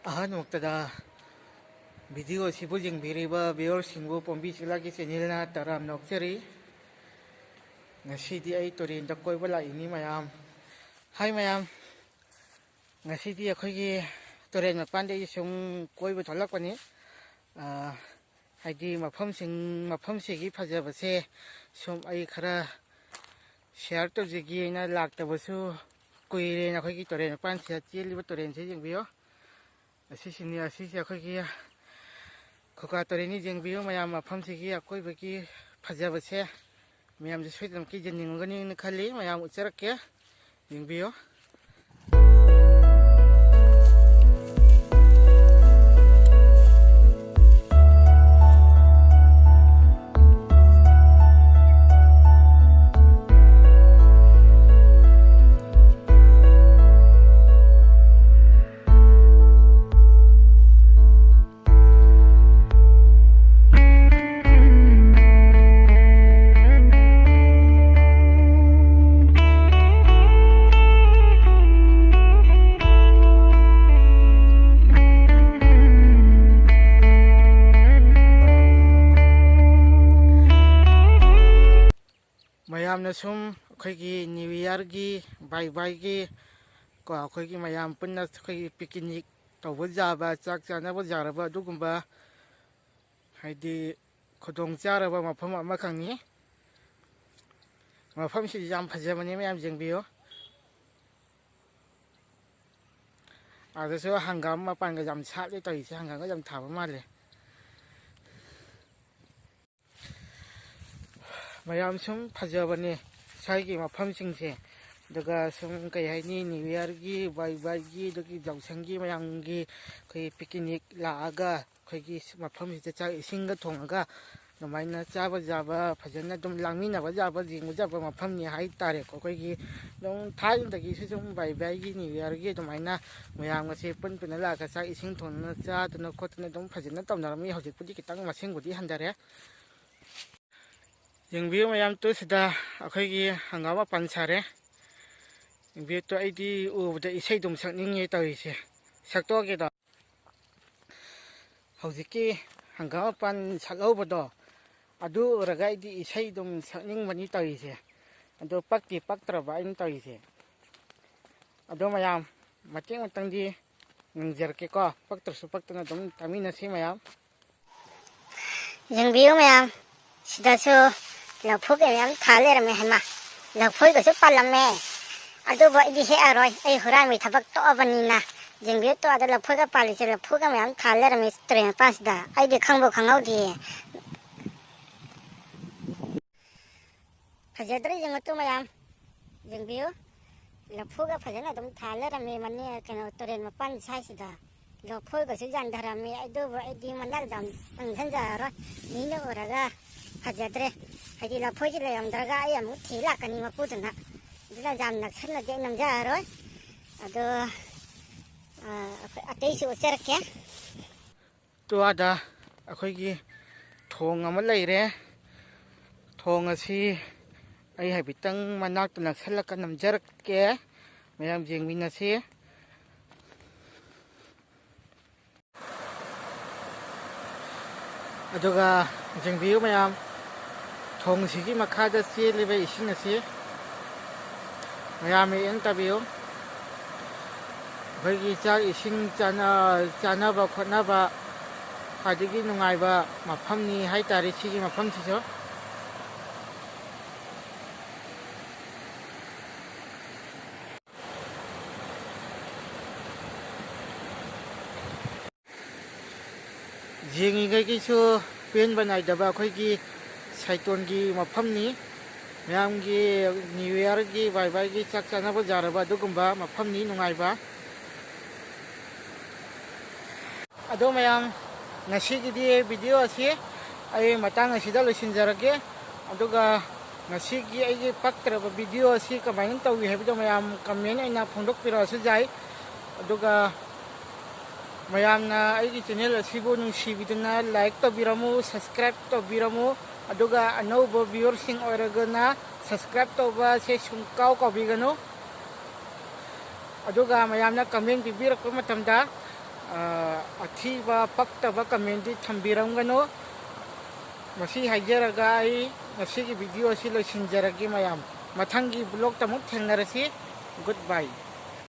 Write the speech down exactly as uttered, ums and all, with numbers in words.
ꯑꯍꯥꯟꯕꯃꯛꯇꯗ video ꯑꯁꯤꯕꯨ ꯌꯦꯡꯕꯤꯔꯤꯕ viewerꯁꯤꯡꯕꯨ ꯄꯣꯝꯕꯤ ꯆꯤꯂꯥꯒꯤ channelꯅ ꯇꯔꯥꯝꯅ ꯑꯣꯛꯆꯔꯤ꯫ ꯉꯁꯤꯗꯤ ꯑꯩ ꯇꯨꯔꯦꯟꯗ ꯀꯣꯏꯕ ꯂꯥꯛꯏꯅꯤ ꯃꯌꯥꯝ꯫ Hi ꯃꯌꯥꯝ, ꯉꯁꯤꯗꯤ ꯑꯩꯈꯣꯏꯒꯤ ꯇꯨꯔꯦꯟ ꯃꯄꯥꯟꯗ ꯑꯩ ꯁꯨꯝ ꯀꯣꯏꯕ ꯊꯣꯛꯂꯛꯄꯅꯤ꯫ ꯑꯥ, ꯍꯥꯏꯗꯤ ꯃꯐꯝꯁꯤꯡ, ꯃꯐꯝꯁꯤꯒꯤ ꯐꯖꯕꯁꯦ ꯁꯨꯝ ꯑꯩ ꯈꯔ share ꯇꯧꯖꯒꯦꯅ ꯂꯥꯛꯇꯕꯁꯨ ꯀꯨꯏꯔꯦꯅ꯫ ꯑꯩꯈꯣꯏꯒꯤ ꯇꯨꯔꯦꯟ ꯃꯄꯥꯟꯁꯤꯗ ꯆꯦꯜꯂꯤꯕ ꯇꯨꯔꯦꯟꯁꯦ ꯌꯦꯡꯕꯤꯌꯣ꯫ ꯑꯁꯤꯁꯤꯅꯤ, ꯑꯁꯤꯁꯦ ꯑꯩꯈꯣꯏꯒꯤ ꯈꯨꯒꯥ ꯇꯨꯔꯦꯟꯅꯤ꯫ ꯌꯦꯡꯕꯤꯌꯨ ꯃꯌꯥꯝ, ꯃꯐꯝꯁꯤꯒꯤ ꯑꯀꯣꯏꯕꯒꯤ ꯐꯖꯕꯁꯦ ꯃꯌꯥꯝꯁꯦ ꯁꯣꯏꯗꯅꯃꯛꯀꯤ ꯌꯦꯡꯅꯤꯡꯉꯝꯒꯅꯤꯅ ꯈꯜꯂꯤ꯫ ꯃꯌꯥꯝ ꯎꯠꯆꯔꯛꯀꯦ, ꯌꯦꯡꯕꯤꯌꯨ꯫ ꯃꯌꯥꯝꯅ ꯁꯨꯝ ꯑꯩꯈꯣꯏꯒꯤ New Yearꯒꯤ, ꯕꯥꯏ ꯕꯥꯏꯒꯤ ꯀꯣ, ꯑꯩꯈꯣꯏꯒꯤ ꯃꯌꯥꯝ ꯄꯨꯟꯅ ꯑꯩꯈꯣꯏꯒꯤ picnic ꯇꯧꯕ ꯌꯥꯕ, ꯆꯥꯛ ꯆꯥꯅꯕ ꯌꯥꯔꯕ ꯑꯗꯨꯒꯨꯝꯕ, ꯍꯥꯏꯗꯤ ꯈꯨꯗꯣꯡ ꯆꯥꯔꯕ ꯃꯐꯝ ꯑꯃꯈꯛꯅꯤ꯫ ꯃꯐꯝꯁꯤ ꯌꯥꯝ ꯐꯖꯕꯅꯤ, ꯃꯌꯥꯝ ꯌꯦꯡꯕꯤꯌꯨ꯫ ꯑꯗꯁꯨ ꯍꯪꯒꯥꯝ ꯃꯄꯥꯟꯒ ꯌꯥꯝ ꯁꯥꯠꯂꯤ ꯇꯧꯔꯤꯁꯦ, ꯍꯪꯒꯥꯝꯒ ꯌꯥꯝ ꯊꯥꯕ ꯃꯥꯜꯂꯦ꯫ ꯃꯌꯥꯝ ꯁꯨꯝ ꯐꯖꯕꯅꯦ ꯁ꯭ꯋꯥꯏꯒꯤ ꯃꯐꯝꯁꯤꯡꯁꯦ꯫ ꯑꯗꯨꯒ ꯁꯨꯝ ꯀꯩ ꯍꯥꯏꯅꯤ, New Yearꯒꯤ, ꯕꯥꯏ ꯕꯥꯏꯒꯤ, ꯑꯗꯒꯤ ꯌꯥꯎꯁꯪꯒꯤ ꯃꯌꯥꯝꯒꯤ ꯑꯩꯈꯣꯏꯒꯤ picnic ꯂꯥꯛꯑꯒ ꯑꯩꯈꯣꯏꯒꯤ ꯃꯐꯝꯁꯤꯗ ꯆꯥꯛ ꯏꯁꯤꯡꯒ ꯊꯣꯡꯉꯒ ꯑꯗꯨꯃꯥꯏꯅ ꯆꯥꯕ ꯌꯥꯕ, ꯐꯖꯅ ꯑꯗꯨꯝ ꯂꯥꯡꯃꯤꯟꯅꯕ ꯌꯥꯕ, ꯌꯦꯡꯕ ꯌꯥꯕ ꯃꯐꯝꯅꯤ ꯍꯥꯏ ꯇꯥꯔꯦꯀꯣ꯫ ꯑꯩꯈꯣꯏꯒꯤ ꯑꯗꯨꯝ ꯊꯥꯏꯅꯗꯒꯤꯁꯨ ꯁꯨꯝ ꯕꯥꯏ ꯕꯥꯏꯒꯤ, New Yearꯒꯤ ꯑꯗꯨꯃꯥꯏꯅ ꯃꯌꯥꯝ ꯑꯁꯦ ꯄꯨꯟ ꯄꯨꯟꯅ ꯂꯥꯛꯑꯒ ꯆꯥꯛ ꯏꯁꯤꯡ ꯊꯣꯡꯗꯅ ꯆꯥꯗꯅ ꯈꯣꯠꯇꯅ ꯑꯗꯨꯝ ꯐꯖꯅ ꯇꯧꯅꯔꯝꯃꯤ꯫ ꯍꯧꯖꯤꯛꯄꯨꯗꯤ ꯈꯤꯇꯪ ꯃꯁꯤꯡꯕꯨꯗꯤ ꯍꯟꯊꯔꯦ꯫ ꯌꯦꯡꯕꯤꯌꯨ ꯃꯌꯥꯝ, ꯇꯨ ꯁꯤꯗ ꯑꯩꯈꯣꯏꯒꯤ ꯍꯪꯒꯥꯝ ꯃꯄꯥꯟ ꯁꯥꯔꯦ꯫ ꯌꯦꯡꯕꯤꯌꯨ ꯇꯨ, ꯑꯩꯗꯤ ꯎꯕꯗ ꯏꯁꯩ ꯑꯗꯨꯝ ꯁꯛꯅꯤꯡꯉꯦ ꯇꯧꯔꯤꯁꯦ꯫ ꯁꯛꯇꯣꯛꯑꯒꯦꯗꯣ꯫ ꯍꯧꯖꯤꯛꯀꯤ ꯍꯪꯒꯥꯝ ꯃꯄꯥꯟ ꯁꯛꯍꯧꯕꯗꯣ, ꯑꯗꯨ ꯎꯔꯒ ꯑꯩꯗꯤ ꯏꯁꯩ ꯑꯗꯨꯝ ꯁꯛꯅꯤꯡꯕꯅꯤ ꯇꯧꯔꯤꯁꯦ꯫ ꯑꯗꯣ ꯄꯛꯇꯤ ꯄꯛꯇ꯭ꯔꯕ ꯑꯩꯅ ꯇꯧꯔꯤꯁꯦ꯫ ꯑꯗꯣ ꯃꯌꯥꯝ, ꯃꯇꯦꯛ ꯑꯃꯇꯪꯗꯤ ꯉꯪꯖꯔꯛꯀꯦꯀꯣ, ꯄꯛꯇ꯭ꯔꯁꯨ ꯄꯛꯇꯅ ꯑꯗꯨꯝ ꯇꯥꯃꯤꯟꯅꯁꯤ ꯃꯌꯥꯝ꯫ ꯌꯦꯡꯕꯤꯌꯨ ꯃꯌꯥꯝ, ꯁꯤꯗꯁꯨ ꯂꯐꯨꯒ ꯃꯌꯥꯝ ꯊꯥ ꯂꯩꯔꯝꯃꯦ꯫ ꯍꯩꯃꯥ, ꯂꯐꯣꯏꯒꯁꯨ ꯄꯥꯜꯂꯝꯃꯦ꯫ ꯑꯗꯨꯕꯨ ꯑꯩꯗꯤ ꯍꯦꯛꯑꯔꯣꯏ, ꯑꯩ ꯍꯨꯔꯥꯟꯕꯒꯤ ꯊꯕꯛ ꯇꯣꯛꯑꯕꯅꯤꯅ꯫ ꯌꯦꯡꯕꯤꯌꯨ ꯇꯣ, ꯑꯗ ꯂꯐꯣꯏꯒ ꯄꯥꯜꯂꯤꯁꯦ, ꯂꯐꯨꯒ ꯃꯌꯥꯝ ꯊꯥ ꯂꯩꯔꯝꯃꯦ ꯇꯨꯔꯦꯜ ꯃꯄꯥꯟꯁꯤꯗ꯫ ꯑꯩꯗꯤ ꯈꯪꯕꯨ ꯈꯪꯍꯧꯗꯦꯌꯦ꯫ ꯐꯖꯗ꯭ꯔꯥ ꯌꯦꯡꯉꯨ ꯇꯨ ꯃꯌꯥꯝ, ꯌꯦꯡꯕꯤꯌꯨ꯫ ꯂꯐꯨꯒ ꯐꯖꯅ ꯑꯗꯨꯝ ꯊꯥ ꯂꯩꯔꯝꯃꯦ ꯃꯅꯤ-, ꯀꯩꯅꯣ, ꯇꯨꯔꯦꯜ ꯃꯄꯥꯟ ꯁ꯭ꯋꯥꯏꯁꯤꯗ꯫ ꯂꯐꯣꯏꯒꯁꯨ ꯌꯥꯟꯊꯔꯝꯃꯤ꯫ ꯑꯗꯨꯕꯨ ꯑꯩꯗꯤ ꯃꯅꯥꯛ ꯌꯥꯝ ꯆꯪꯁꯤꯟꯖꯔꯔꯣꯏ, ꯃꯤꯅ ꯎꯔꯒ ꯐꯖꯗ꯭ꯔꯦ꯫ ꯍꯥꯏꯗꯤ ꯂꯐꯣꯏꯁꯤ ꯂꯩꯔꯝꯗ꯭ꯔꯒ ꯑꯩ ꯑꯃꯨꯛ ꯊꯤ ꯂꯥꯛꯀꯅꯤ ꯃꯄꯨꯗꯨꯅ꯫ ꯑꯗꯨꯅ ꯌꯥꯝ ꯅꯛꯁꯜꯂꯗꯤ ꯑꯩ ꯅꯝꯖꯔꯔꯣꯏ꯫ ꯑꯗꯣ, ꯑ, ꯑꯇꯩꯁꯨ ꯎꯠꯆꯔꯛꯀꯦ꯫ ꯇꯨ ꯑꯥꯗ ꯑꯩꯈꯣꯏꯒꯤ ꯊꯣꯡ ꯑꯃ ꯂꯩꯔꯦ꯫ ꯊꯣꯡ ꯑꯁꯤ ꯑꯩ ꯍꯥꯏꯐꯦꯠꯇꯪ ꯃꯅꯥꯛꯇ ꯅꯛꯁꯜꯂꯒ ꯅꯝꯖꯔꯛꯀꯦ, ꯃꯌꯥꯝ ꯌꯦꯡꯃꯤꯟꯅꯁꯤ꯫ ꯑꯗꯨꯒ ꯌꯦꯡꯕꯤꯌꯨ ꯃꯌꯥꯝ, ꯊꯣꯡꯁꯤꯒꯤ ꯃꯈꯥꯗ ꯆꯦꯜꯂꯤꯕ ꯏꯁꯤꯡ ꯑꯁꯤ ꯃꯌꯥꯝ ꯃꯤꯠꯌꯦꯡ ꯇꯥꯕꯤꯌꯨ꯫ ꯑꯩꯈꯣꯏꯒꯤ ꯆꯥꯛ ꯏꯁꯤꯡ ꯆꯥꯅ-, ꯆꯥꯅꯕ ꯈꯣꯠꯅꯕ ꯈ꯭ꯋꯥꯏꯗꯒꯤ ꯅꯨꯡꯉꯥꯏꯕ ꯃꯐꯝꯅꯤ ꯍꯥꯏꯇꯥꯔꯦ ꯁꯤꯒꯤ ꯃꯐꯝꯁꯤꯁꯨ꯫ ꯌꯦꯡꯉꯤꯉꯩꯒꯤꯁꯨ ꯄꯦꯟꯕ ꯅꯥꯏꯗꯕ ꯑꯩꯈꯣꯏꯒꯤ ꯁꯥꯏꯇꯣꯟꯒꯤ ꯃꯐꯝꯅꯤ꯫ ꯃꯌꯥꯝꯒꯤ ꯅ꯭ꯌꯨ ꯌꯔꯒꯤ ꯕꯥꯏ ꯕꯥꯏꯒꯤ ꯆꯥꯛ ꯆꯥꯅꯕ ꯌꯥꯔꯕ ꯑꯗꯨꯒꯨꯝꯕ ꯃꯐꯝꯅꯤ, ꯅꯨꯡꯉꯥꯏꯕ꯫ ꯑꯗꯣ ꯃꯌꯥꯝ, ꯉꯁꯤꯒꯤꯗꯤ ꯚꯤꯗꯤꯑꯣ ꯑꯁꯤ ꯑꯩ ꯃꯇꯥꯡ ꯑꯁꯤꯗ ꯂꯣꯏꯁꯤꯟꯖꯔꯒꯦ꯫ ꯑꯗꯨꯒ ꯉꯁꯤꯒꯤ ꯑꯩꯒꯤ ꯄꯛꯇ꯭ꯔꯕ ꯚꯤꯗꯤꯑꯣ ꯑꯁꯤ ꯀꯃꯥꯏꯅ ꯇꯧꯏ ꯍꯥꯏꯕꯗꯣ ꯃꯌꯥꯝ ꯀꯃꯦꯟ ꯑꯣꯏꯅ ꯐꯣꯡꯗꯣꯛꯄꯤꯔꯛꯑꯁꯨ ꯌꯥꯏ꯫ ꯑꯗꯨꯒ ꯃꯌꯥꯝꯅ ꯑꯩꯒꯤ ꯆꯦꯅꯦꯜ ꯑꯁꯤꯕꯨ ꯅꯨꯡꯁꯤꯕꯤꯗꯨꯅ ꯂꯥꯏꯛ ꯇꯧꯕꯤꯔꯝꯃꯨ, ꯁꯕꯁꯀ꯭ꯔꯥꯏꯕ ꯇꯧꯕꯤꯔꯝꯃꯨ꯫ ꯑꯗꯨꯒ ꯑꯅꯧꯕ ꯚ꯭ꯌꯨꯋꯔꯁꯤꯡ ꯑꯣꯏꯔꯒꯅ ꯁꯕꯁꯀ꯭ꯔꯥꯏꯕ ꯇꯧꯕ ꯑꯁꯦ ꯁꯨꯡꯀꯥꯎ ꯀꯥꯎꯕꯤꯒꯅꯨ꯫ ꯑꯗꯨꯒ ꯃꯌꯥꯝꯅ ꯀꯃꯦꯟ ꯄꯤꯕꯤꯔꯛꯄ ꯃꯇꯝꯗ ꯑ, ꯑꯊꯤꯕ ꯄꯛꯇꯕ commentꯗꯤ ꯊꯝꯕꯤꯔꯝꯒꯅꯨ꯫ ꯃꯁꯤ ꯍꯥꯏꯖꯔꯒ ꯑꯩ ꯉꯁꯤꯒꯤ video ꯑꯁꯤ ꯂꯣꯏꯁꯤꯟꯖꯔꯒꯦ ꯃꯌꯥꯝ꯫ ꯃꯊꯪꯒꯤ vlogꯇ ꯑꯃꯨꯛ ꯊꯦꯡꯅꯔꯁꯤ꯫ Goodbye꯫